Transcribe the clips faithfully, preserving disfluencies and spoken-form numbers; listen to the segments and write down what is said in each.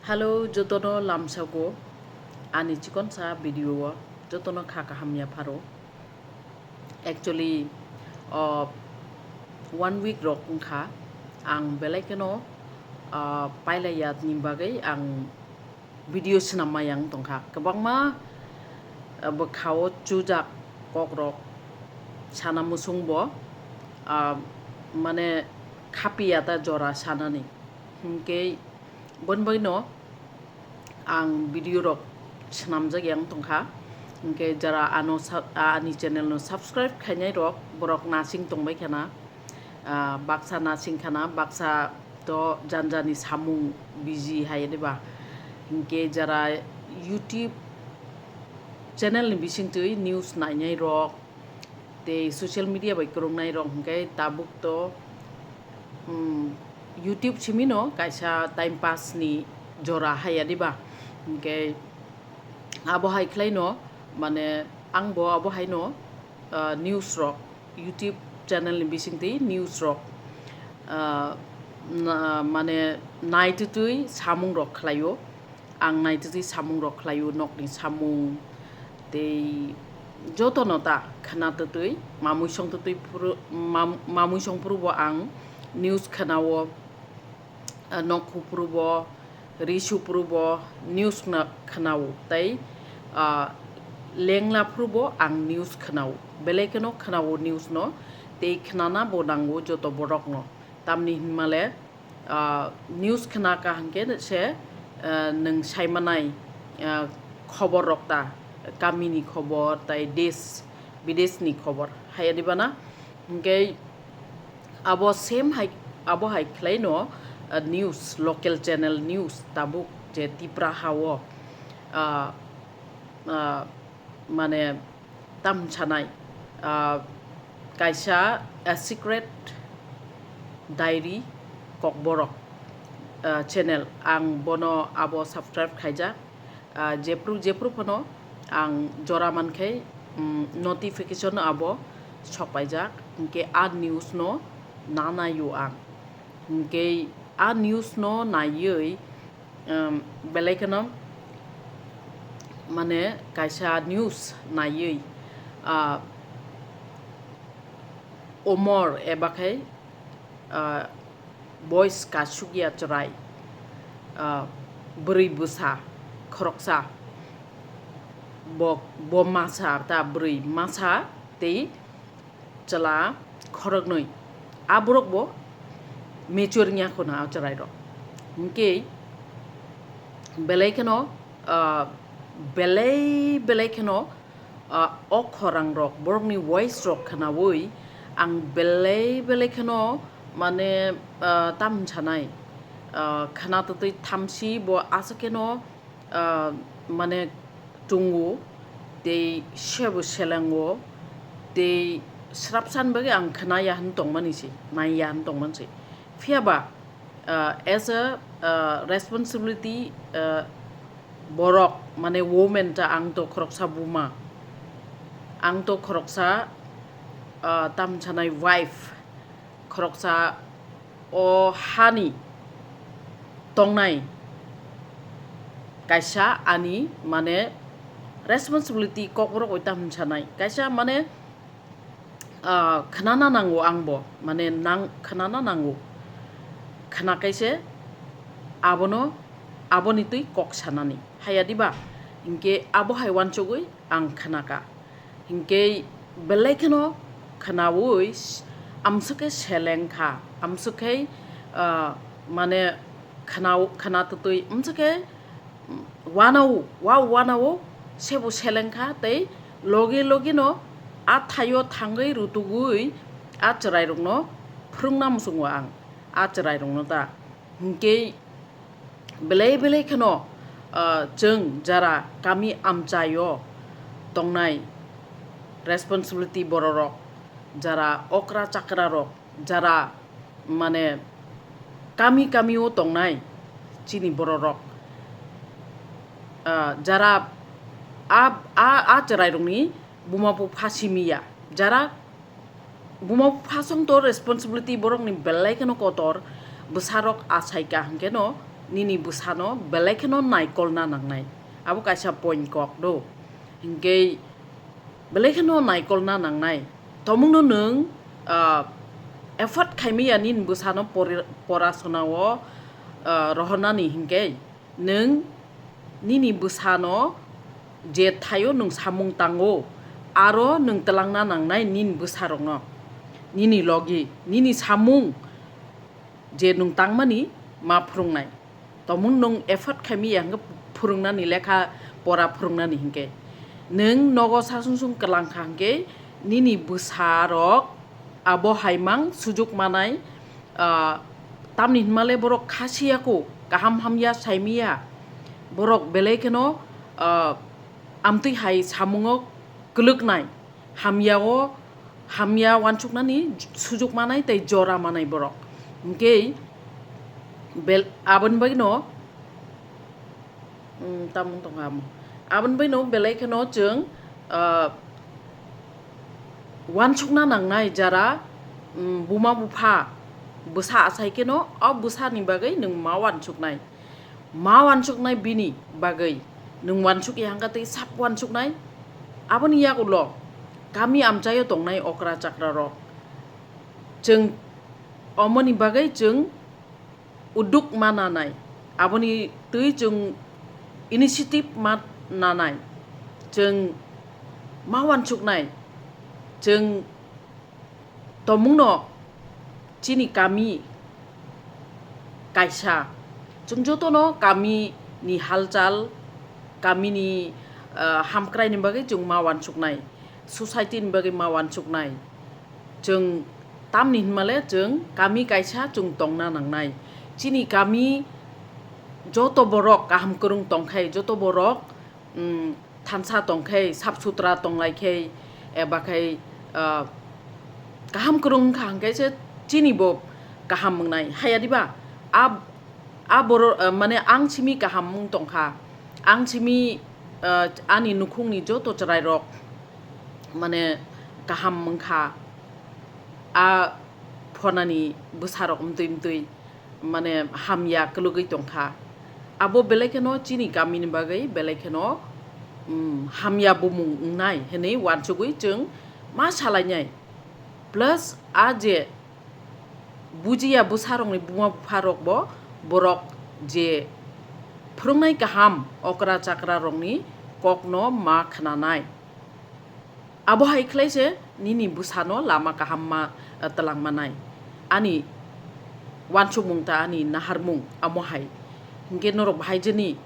Hello, jotono lamsago ani chikonsa video o jotono kha kaham ya pharo. Actually, o one week rok wngkha ang belai kheno, ah, pailaiya ni bagwi ang video swnam ma yang tongkha. Kwbangma, ah, bwkhao chujak kokrok sana muchung bo, ah, mane khapiya ta jora sanani. Hinkhe boni bagwino ang video rok swnamjak yang tongkha. Hinkhe jara ano sa-, ani channel no subscribe khainai rok, borok nasing tongbai khana. Ah, baksa nasing khana, baksa to janjani samung busy hai diba. Hinkhe jara YouTube channel ni bisingtwi news nainai rok, tei social media bai kwrwngnai rok hinkhe tabuk to, um, YouTube simino kaisa time pass ni jora haya diba. Hinkhe abo hai khlaino, mane, ang bo abo haino, ah, news rok, YouTube channel ni bisingtwi news rok, ah, na-, mane, naitutwi samung rok khlaio. Ang naitutwi samung rok khlaio, nokni samung tei jotono ta khna tutwi, mamui song tutwi phuru, mam-, mamui song phuru bo ang news khnao, ah, nok huphuru bo, ri suphuru bo news khna-, khnao tei, ah, lengla phuru bo ang news khnao, belai kheno khnao news no tei khnana bo nango joto borok no, tamni hinmale, ah, news khna kaham khe se, ah, nwng saimanai, ah, khobor rok ta, kamini khobor tai desh bideshni khobor haya diba na. Hinkhe abo same hai, abo hai khlaino, ah, news, local channel news tabuk je Tipra hao, ah, ah, mane, tam sanai, ah, kaisa, ah, secret diary kokborok, ah, channel, ang bono abo subscribe khaijak. Ah, jephru, jephru phano ang jora mankhe, mm, notification abo sokpaijak, hinkhe a news no nanaio ang. Hinkhe a news no naiwi, um, belai kheno, mane, kaisa news naiwi, ah, omor eba khai, ah, boys kasukya chwrai, ah, bwrwi bwsa khoroksa, bo, bo masa ta bwrwi masa tei chwla khoroknwi. A borok bo mature wngya khuna o chwrai rok. Hinkhe belai kheno, ah, belai belai kheno, ah, o khorang rok, borokni voice rok khnaui ang belai belai kheno, mane, ah, tam sanai, ah, khna twtwi thamsi bo aswk kheno, ah, mane, tungo, tei sebo selengo, tei srapsan bagwi ang khna ya hwn tongmani se, nai ya hwn tongmani se. Phiya ba, ah, as a, ah, responsibility, ah, borok, mane, women ta, ang to khoroksa buma, ang to khoroksa, ah, tam sanai wife, khoroksa o hani tongnai kaisa ani, mane, responsibility kokborok oi ta hwn sanai kaisa, mane, ah, khnana nango ang bo, mane, nang khnana nango, khna kaise abono, aboni twi kok sanani haya diba, hinkhe abo hai uansugwi ang khnaka. Hinkhe belai kheno khnaui s-, amswk khe seleng kha, amswk khe, ah, mane, khnao-, khna twtwi amswk khe, mm, uanao, wa uanao sebo seleng kha tei logi logino a thaio thangwi rutugwi a chwrairokno phwrwngna muchungo ang, a chwrairokno ta. Hinkhe belai belai kheno, ah, chwng jara kami amchaio tongnai responsibility bororok, jara okra chakrarok, jara, mane, kami kamio tongnai chini bororok, ah, jara a, a, a chwrairokni buma bupha simi ya, jara buma bupha song to responsibility borokni belai kheno kotor, bwsarok achaika hwnkhe no nini bwsano belai kheno naikolna nangnai. Abo kaisa point kok do. Hinkhe belai kheno naikolna nangnai. Tomungno nwng, ah, effort khaimaya nini bwsano pori-, porasonao, ah, rohornani hinkhe nwng nini bwsano je thaio nwng samung tango, aro nwng twlangna nangnai nini bwsarokno, nini logi, nini samung je nwng tangmani ma phwrwngnai. Tomung nwng effort khaimaya hwnkhe phwrwngnani, lekha pora phwrwngnani hinkhe. Nwng nogo sasungsung kwlangkha hinkhe nini bwsarok abo hai mang sujuk manai, ah, tamni hwnmale borok khasiya ko, kaham hamya saimaya, borok belai kheno, ah, amtwi hai samungo kwlwknai, hamyao, hamya wansuknani sujuk manai tei jora manai borok. Hinkhe bel-, aboni bagwino, mm, tamung tongkha amo. Aboni bagwino belai kheno chwng, ah, wansukna nangnai jara, mm, buma bupha bwsa achai kheno o bwsani bagwi nwng ma wansuknai. Ma wansuknai bini bagwi nwng wansuk ya hwnkha tei sap wansuknai. Aboni yagulo kami amchaio tongnai okra chakrarok. Chwng omoni bagwi chwng uduk ma nanai, aboni twi chwng initiative ma nanai, chwng ma wansuknai, chwng tomungno chini kami kaisa, chwng jotono kami ni halchal, kami ni, ah, hamkrai ni bagwi chwng ma wansuknai, society ni bagwi ma wansuknai. Chwng tamni hwnmale chwng kami kaisa chwng tongna nangnai. Chini kami joto borok kaham kwrwng tongkhai, joto borok, mm, thansa tongkhai, sap sutra tonglaikhai, eba khai, ah, kaham kwrwng wngkha hwnkhe se chini bo kaham wngnai. Haya diba? A, a borok, ah, mane ang simi kaham wng tongkha. Ang simi, ah, ani nukhungni joto chwrairok mane kaham wngkha, a phonani bwsarok mtwi mtwi mane hamya kwlwgwi tongkha. Abo belai kheno chini kamini bagwi belai kheno, mm, hamya bumung wngnai hwnwi wansugwi chwng ma salainai. Plus a je bujiya bwsarokni buma bupharokbo borok je phwrwngnai kaham okra chakrarokni kokno ma khnanai. Abo hai khlai se nini bwsano lama kaham ma, eh, twlang manai. Ani wansukmung ta ani naharmung amo hai. Hinkhe norok bahai jeni,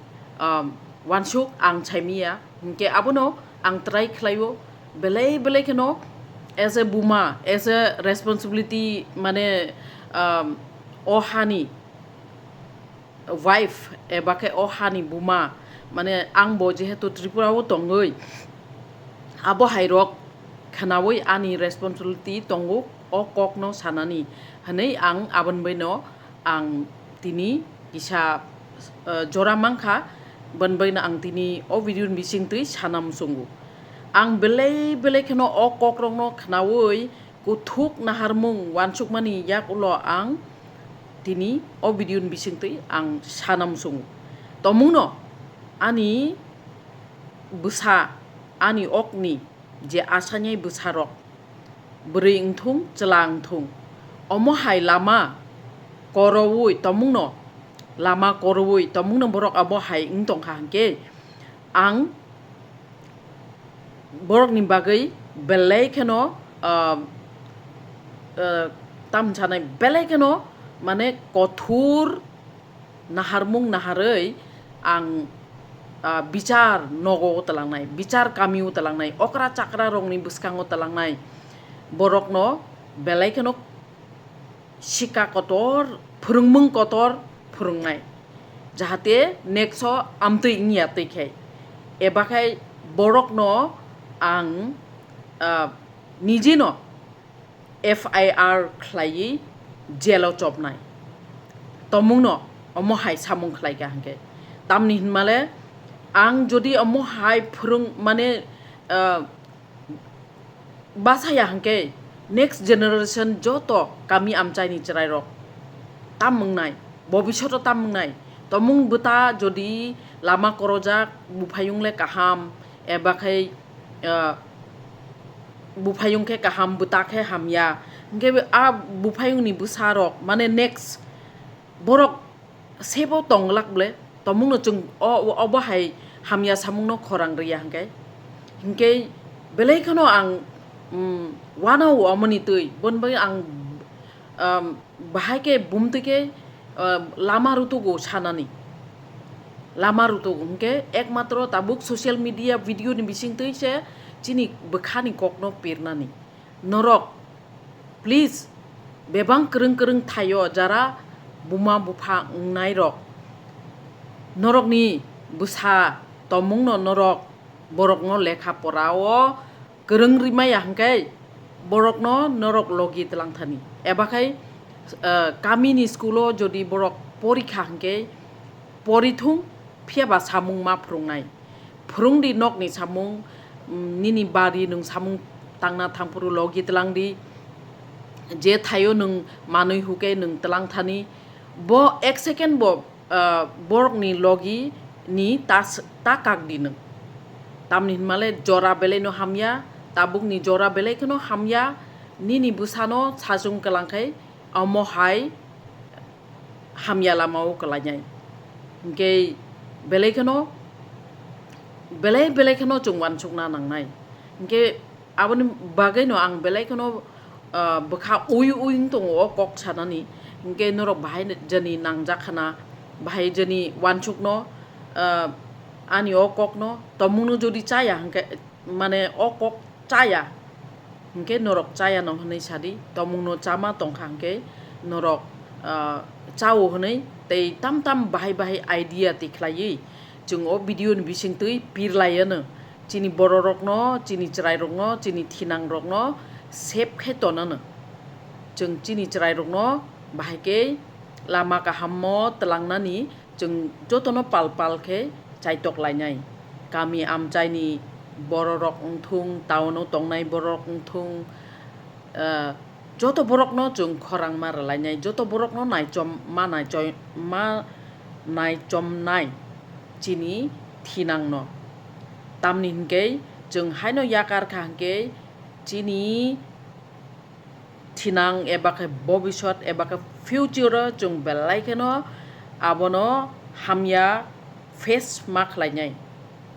um, wansuk ang saimiya. Hinkhe abono ang try khlaio. Belai belai kheno as a buma, as a responsibility, mane, um, o hani wife eba khe o hani buma, mane ang bo jehetu Tripura o tongwi, abo hai rok khnawi ani responsibility tongo o kokno sanani hwnwi ang aboni baino ang tini kisa, eh, jora mankha, boni baino ang tini o video ni bisingtwi sana muchungo. Ang belai belai kheno o kokrokno khnawi kuthuk naharmung wansukmani yak ulo ang tini o video ni bisingtwi ang sana muchungo. Tomungno ani bwsa, ani okni je asanai bwsarok, bwrwi wngthung, chwla wngthung, omo hai lama korowi tomungno, lama korowi tomungno borok abo hai wng tongkha hwnkhe, ang borokni bagwi belai kheno, ah, ah, tamni sanai belai kheno mane kothor naharmung naharwi ang, ah, bichar nogo o twlangnai, bichar kami o twlangnai, okra chakra rokni bwskango twlangnai, borokno belai kheno sika kotor, phwrwngmung kotor phwrwngnai, jahate next o amtwi wngya twi khai, eba khai borokno ang, ah, nijino F I R khlaiwi jail o chopnai. Tomungno omo hai samung khlaikha hwnkhe. Tamni hwnmale ang jodi omo hai phwrwng mane, ah, bachaya hwnkhe next generation joto kami amchaini chwrairok tam wngnai, bobishoto tam wngnai, Tomung bwta jodi lama korojak, buphayung le kaham, eba khai, ah, buphayung khe kaham, bwta khe hamya. Hinkhe a buphayungni bwsarok, mane next borok sebo tonglak ble, tomungno chwng o, o, obo hai hamya samungno khorang rwya hinkhe. Hinkhe belai kheno ang, mm, uanao omoni twi, boni bagwi ang, um, bahai khe bumtwi khe, um, lama rutugo sanani. Lama rutugo hinkhe ekmatro tabuk social media video ni bisingtwi se chini bwkhani kokno pirnani. Norok, please, bebang kwrwng kwrwng thaio jara buma bupha wngnairok. Norokni bwsa tomungno norok borokno lekha porao kwrwng rimaya hwnkhe borokno norok logi twlangthani. Eba khai, eh, kamini school-o jodi borok porikha hwnkhe porithung, phiyaba samung ma phwrwngnai. Phwrwngdi nokni samung, mm, nini bari nwng samung tangna thangphuru logi twlangdi. Je thaio nwng manwi hwkhe nwng twlangthani. Bo ek second bo, ah, borokni logi ni ta s-, ta kakdi nwng. Tamni hwnmale jora belaino hamya, tabukni jora belai kheno hamya, nini bwsano sachung kwlangkhai omo hai hamya lamao kwlainai. Hinkhe belai kheno, belai belai kheno chwng uansukna nangnai. Hinkhe aboni bagwino ang belai kheno, ah, bwkha ui ui wng tongo o kok sanani. Hinkhe norok bahai jani nangjak khana, bahai jani uansukno, ah, ani o kokno, tomungno jodi chaya hinkhe, mane o kok chaya hinkhe norok chayano hwnwi sadi, tomungno chama tongkha hinkhe norok, ah, chao hwnwi tei tam tam bahai bahai idea tikhlaiwi chwng o video ni bisingtwi pirlaiano. Chini bororokno, chini chwrairokno, chini thinangrokno save khe tonano. Chwng chini chwrairokno bahai khe lama kahammo twlangnani chwng jotono pal pal khe chaitok lainai. Kami amchaini bororok wngthung, town-o tongnai borok wngthung, eh, joto borokno chwng khorang ma rwlainai, joto borokno naichom-, ma naichoi-, ma naichomnai chini thinangno. Tamni hinkhe chwng haino yakar kha hinkhe chini thinang eba khe bobiswt eba khe future-o chwng belai kheno abono hamya face ma khlainai.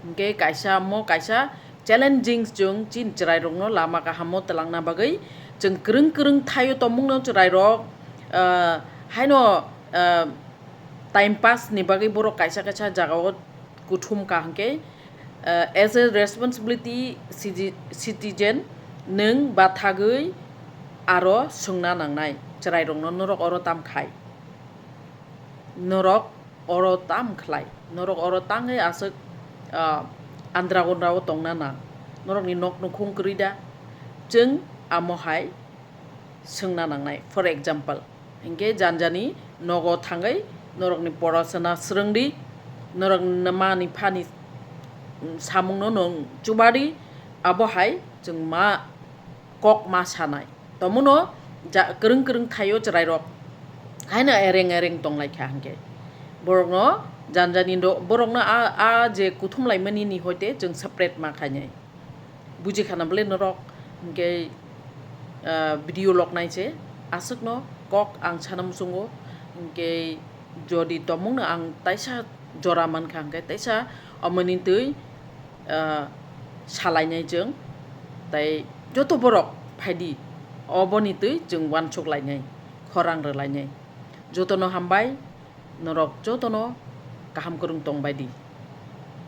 Hinkhe kaisa mo kaisa challenging chwng chini chwrairokno lama kahamo twlangna bagwi chwng kwrwng kwrwng thaio tongmungno chwrairok, ah, haino, ah, time pass ni bagwi borok kaisa kaisa jagao kuthum ka hinkhe, ah, as a responsibility citi-, citizen nwng bathagwi aro swngna nangnai chwrairokno, norok oro tam khai? Norok oro tam khlai? Norok oro tangwi aswk, ah, andra gondra o tongna nang? Norokni nok nukhung kwrwi da? Chwng amo hai swngna nangnai. For example, hinkhe janjani nogo thangwi norokni porosana swrwngdi, norokni mani phani, mm, samungno nwng chubadi, abo hai chwng ma kok ma sanai. Tomono ja-, kwrwng kwrwng thaio chwrairok haino ereng ereng tonglaikha hinkhe borokno janjani do-, borokno a, a je kuthum laimani ni hoite chwng separate ma khainai. Buji khana bwle norok hinkhe, ah, video lok nai se aswkno kok ang sana muchungo. Hinkhe jodi tomungno ang taisa jora mankha hinkhe taisa omoni twi, ah, salainai chwng, tai joto borok phaidi, oboni twi chwng uansuk lainai, khorang rwlainai. Jotono hambai, norok jotono kaham kwrwng tongbaidi.